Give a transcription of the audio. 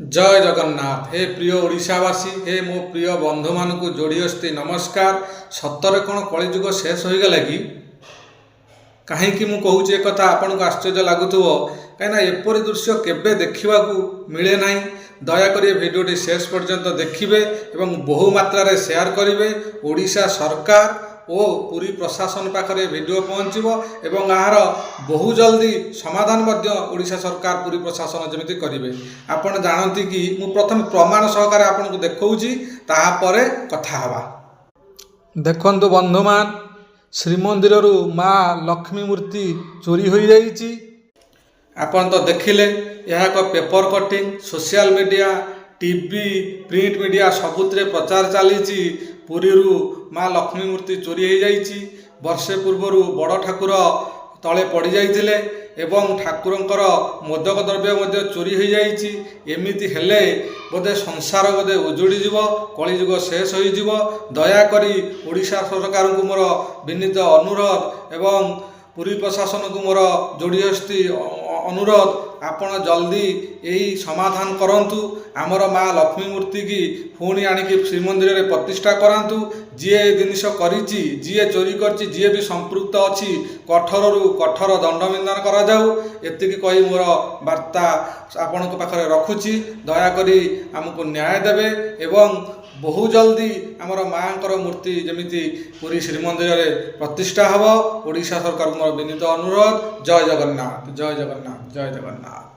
ଜୟ ଜଗନ୍ନାଥ। ହେ ପ୍ରିୟ ଓଡ଼ିଶାବାସୀ, ହେ ମୋ ପ୍ରିୟ ବନ୍ଧୁମାନଙ୍କୁ ଯୋଡ଼ି ହସ୍ତି ନମସ୍କାର। ସତରେ କ'ଣ କଳିଯୁଗ ଶେଷ ହୋଇଗଲା କି? କାହିଁକି ମୁଁ କହୁଛି ଏକଥା, ଆପଣଙ୍କୁ ଆଶ୍ଚର୍ଯ୍ୟ ଲାଗୁଥିବ। କାହିଁକିନା ଏପରି ଦୃଶ୍ୟ କେବେ ଦେଖିବାକୁ ମିଳେ ନାହିଁ। ଦୟାକରି ଏ ଭିଡ଼ିଓଟି ଶେଷ ପର୍ଯ୍ୟନ୍ତ ଦେଖିବେ ଏବଂ ବହୁ ମାତ୍ରାରେ ସେୟାର କରିବେ। ଓଡ଼ିଶା ସରକାର ଓ ପୁରୀ ପ୍ରଶାସନ ପାଖରେ ଭିଡ଼ିଓ ପହଞ୍ଚିବ ଏବଂ ଏହାର ବହୁ ଜଲ୍ଦି ସମାଧାନ ମଧ୍ୟ ଓଡ଼ିଶା ସରକାର, ପୁରୀ ପ୍ରଶାସନ ଯେମିତି କରିବେ। ଆପଣ ଜାଣନ୍ତି କି, ମୁଁ ପ୍ରଥମେ ପ୍ରମାଣ ସହକାରେ ଆପଣଙ୍କୁ ଦେଖାଉଛି, ତାହାପରେ କଥା ହେବା। ଦେଖନ୍ତୁ ବନ୍ଧୁମାନ, ଶ୍ରୀମନ୍ଦିରରୁ ମା ଲକ୍ଷ୍ମୀ ମୂର୍ତ୍ତି ଚୋରି ହୋଇଯାଇଛି। ଆପଣ ତ ଦେଖିଲେ, ଏହା ଏକ paper cutting. Social media, TV, print media ସବୁଥିରେ ପ୍ରଚାର ଚାଲିଛି, ପୁରୀରୁ ମା ଲକ୍ଷ୍ମୀ ମୂର୍ତ୍ତି ଚୋରି ହୋଇଯାଇଛି। ବର୍ଷେ ପୂର୍ବରୁ ବଡ଼ ଠାକୁର ତଳେ ପଡ଼ିଯାଇଥିଲେ ଏବଂ ଠାକୁରଙ୍କର ମୋଦକ ଦ୍ରବ୍ୟ ମଧ୍ୟ ଚୋରି ହୋଇଯାଇଛି। ଏମିତି ହେଲେ ବୋଧେ ସଂସାର ବୋଧେ ଉଜୁଡ଼ିଯିବ, କଳିଯୁଗ ଶେଷ ହୋଇଯିବ। ଦୟାକରି ଓଡ଼ିଶା ସରକାରଙ୍କୁ ମୋର ବିନୀତ ଅନୁରୋଧ ଏବଂ ପୁରୀ ପ୍ରଶାସନକୁ ମୋର ଯୋଡ଼ି ହସ୍ତି ଅନୁରୋଧ, ଆପଣ ଜଲ୍ଦି ଏହି ସମାଧାନ କରନ୍ତୁ। ଆମର ମା ଲକ୍ଷ୍ମୀ ମୂର୍ତ୍ତିକି ପୁଣି ଆଣିକି ଶ୍ରୀମନ୍ଦିରରେ ପ୍ରତିଷ୍ଠା କରାନ୍ତୁ। ଯିଏ ଏ ଜିନିଷ କରିଛି, ଯିଏ ଚୋରି କରିଛି, ଯିଏ ବି ସମ୍ପୃକ୍ତ ଅଛି, କଠୋରରୁ କଠୋର ଦଣ୍ଡବିଧାନ କରାଯାଉ। ଏତିକି କହି ମୋର ବାର୍ତ୍ତା ଆପଣଙ୍କ ପାଖରେ ରଖୁଛି। ଦୟାକରି ଆମକୁ ନ୍ୟାୟ ଦେବେ ଏବଂ ବହୁ ଜଲ୍ଦି ଆମର ମାଆଙ୍କର ମୂର୍ତ୍ତି ଯେମିତି ପୁରୀ ଶ୍ରୀମନ୍ଦିରରେ ପ୍ରତିଷ୍ଠା ହେବ, ଓଡ଼ିଶା ସରକାରଙ୍କୁ ମୋର ବିନୀତ ଅନୁରୋଧ। ଜୟ ଜଗନ୍ନାଥ, ଜୟ ଜଗନ୍ନାଥ, ଜୟ ଜଗନ୍ନାଥ।